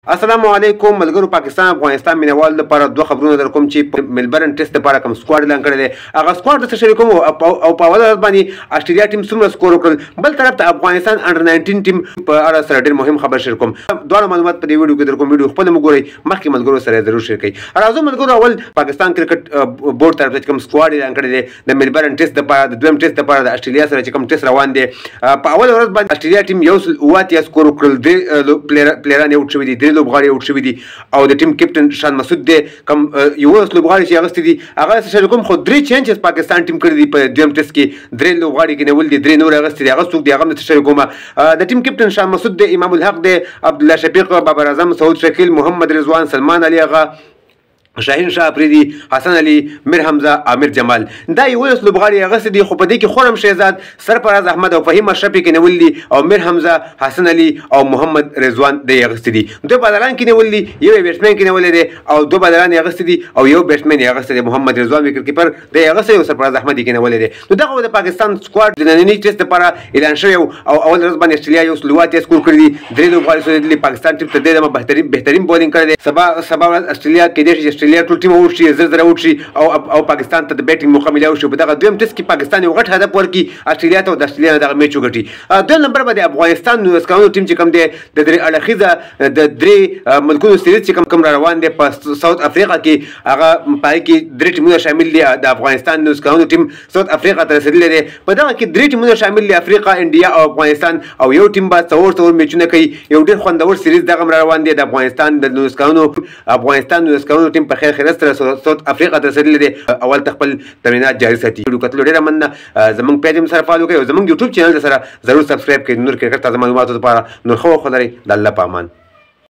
السلام علیکم ملګرو، پاکستان افغانستان مینوال لپاره دوه خبرونه در کوم چې په ملبرن ټیسټ لپاره کوم سکواډ اعلان کړی دی، هغه سکواډ درسره شریکوم او په اوله ورځ باندې اسټرالیا ټیم څومره سکور وکړل. بل طرف ته افغانستان انډر 19 ټیم په اړه سره ډېر مهم خبر شریکوم. دواړه معلومات په دې ویډیو کې در کوم. ویډیو خپل مو ګورئ، مخکې ملګرو سره ضرور شیر کړئ. راځو ملګرو، اول پاکستان کرکټ بورډ طرف ته کوم سکواډ اعلان کړی دی د ملبرن ټیسټ لپاره، د دویم ټیسټ لپاره د اسټرالیا سره چې کوم ټیسټ روان دی، په اوله ورځ باندې اسټرالیا ټیم 187 سکور وکړل. درې پلیران یې اوټ شوي دي، درې لوبغاړي اوټ شوي دي او د ټیم کپټن شان مسعود دی. کم 11 لوبغاړي چې اغستې دي هغه څه شریکوم، خو درې چینجز پاکستان ټیم کړی دي. په دویم ټیسټ کې درې لوبغاړي کې نیول دي، درې نور اغستې دي. هغه څوک دي هغه هم څه شریکوم. د ټیم کپټن شان مسعود دی، امام الحق دی، عبدالله شفیق، بابر اعظم، سعود شکیل، محمد رضوان، سلمان علي اغا، شاهین شاه افریدي، حسن علي، میر حمزه، امیر جمال. دا 11 لوبغاړي اغستې دي، خو په دې کې خرم شهزاد، سرفراز احمد او فهیم اشرف یې کېنول دي او میر حمزه، حسن علي او محمد رضوان دی اغستې دي. دوه بالران کېنول دي، یو یې بیټسمن کېنولی دی او دوه بالران یې اغستې دي او یو بیټسمن یې اغستی دی، محمد رضوان ویکټ کیپر دی اغستی او سرفراز احمد یې کېنولی دی. نو دغه د پاکستان سکواډ د ننني ټیسټ لپاره اعلان شوی او اول ورځ باندې اسټرالیا 180 سکور کړی دي، درې لوبغاړي سوځېدلي. پاکستان ټیم تر دې دمه بهترین بولینګ کړی دی. سبا ورځ اسټرالیا کېدای شي چې اسټرالیا ټول ټیم اوټ شي، زر زر اوټ شي او پاکستان ته د بیټینګ موقع ملاو شي. په دغه دویم ټیسټ کې پاکستان یو غټ هدف ورکړي اسټرالیا ته او د اسټرالیا نه دغه میچ وګټي. دویم نمبر باندې افغانستان 19 کلنو ټیم چې کوم دی د درې اړخیزه د درې ملکونو سیریز چې کوم را روان دی په ساوت افریقا کې، هغه پای کې درې ټیمونه شامل دي. د افغانستان 19 کلنو ټیم ساوت افریقا ته رسېدلی دی. په دغه کې درې ټیمونه شامل دي، افریقا، انډیا او افغانستان، او یو ټیم به څلور څلور میچونه کوي. یو ډېر خوندور سیریز دغه هم را روان دی. د افغانستان د 19 کلنو افغانستان 19 کلنو ټیم په خیر خیرت سره ساوت افریقا ته رسېدلی دی. اول ته خپل تمرینات جاري ساتي. ویډیو کتلو ډېره مننه. زمونږ پیج هم سره فالو کړئ او زمونږ یوټیوب چینل سره ضرور سبسکرایب کړئ. نور کرکټ تازه معلوماتو لپاره نور ښه وخت ولرئ. د الله په امان.